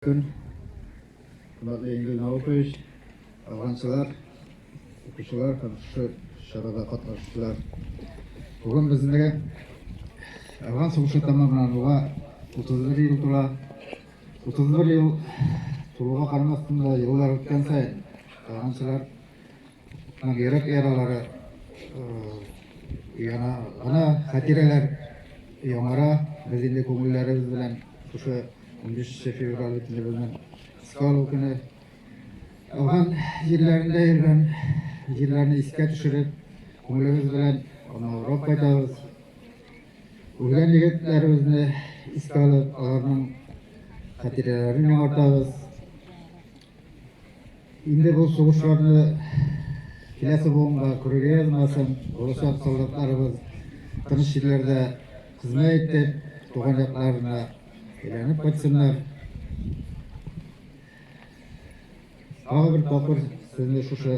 Көн. Хөрмәтле Энгель Наупович, әфганчылар, укучылар һәм шушы чарада катнашучылар. Бүген безнең Әфган сугышы тәмамлануга 31 ел тула. 31 ел тулуга карамастан да еллар үткән саен әфганчылар йөрәк яралары яна гына, хатирәләр яңара. Без инде күңелләребез белән шушы 15 февраль бит инде безнең искә алу көне. Әфган җирләрендә йөргән җирләрне искә төшереп, күңелебез белән аны урап кайтабыз. Үлгән егетләребезне искә алып, аларның хатирәләрен яңартабыз. Инде бу сугышларны киләсе буынга күрергә язмасын, булачак солдатларыбыз тыныч җирләрдә хезмәт итеп, туган якларына әйләнеп кайтсыннар. Тагы бер тапкыр сезне шушы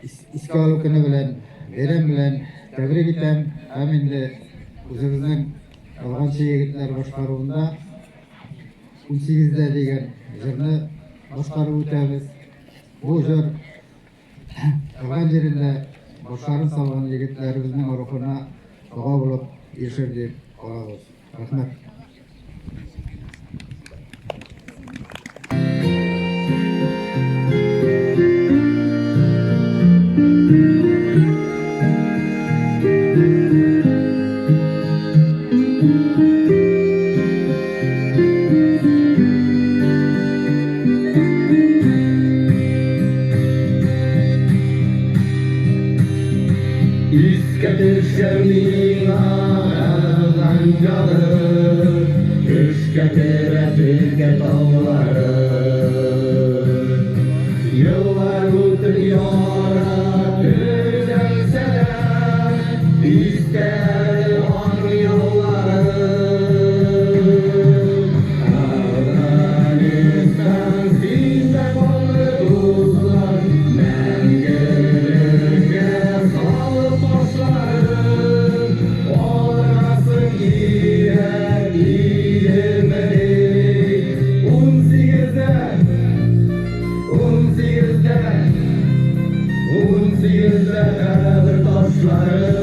искә алу көне белән, бәйрәм белән тәбрик итәм һәм инде үзебезнең Әфганчы егетләр башкаруында 18-дә дигән җырны башкарып үтәбез. Бу җыр Әфган җирендә башларын салган егетләребезнең рухына дога булып ирешер дип алабыз. Рәхмәт. Искә төшә миңа Әфган ягы, Төшкә керә текә таулары. Еллар үтеп яра төзәлсә дә, Истә әле аның яулары. Әфганстан, синдә калды дуслар, Мәңгелеккә салып башларын, Алыргасың кирәк идемени? 18-дә, 18-дә, 18-дә кабер ташлары.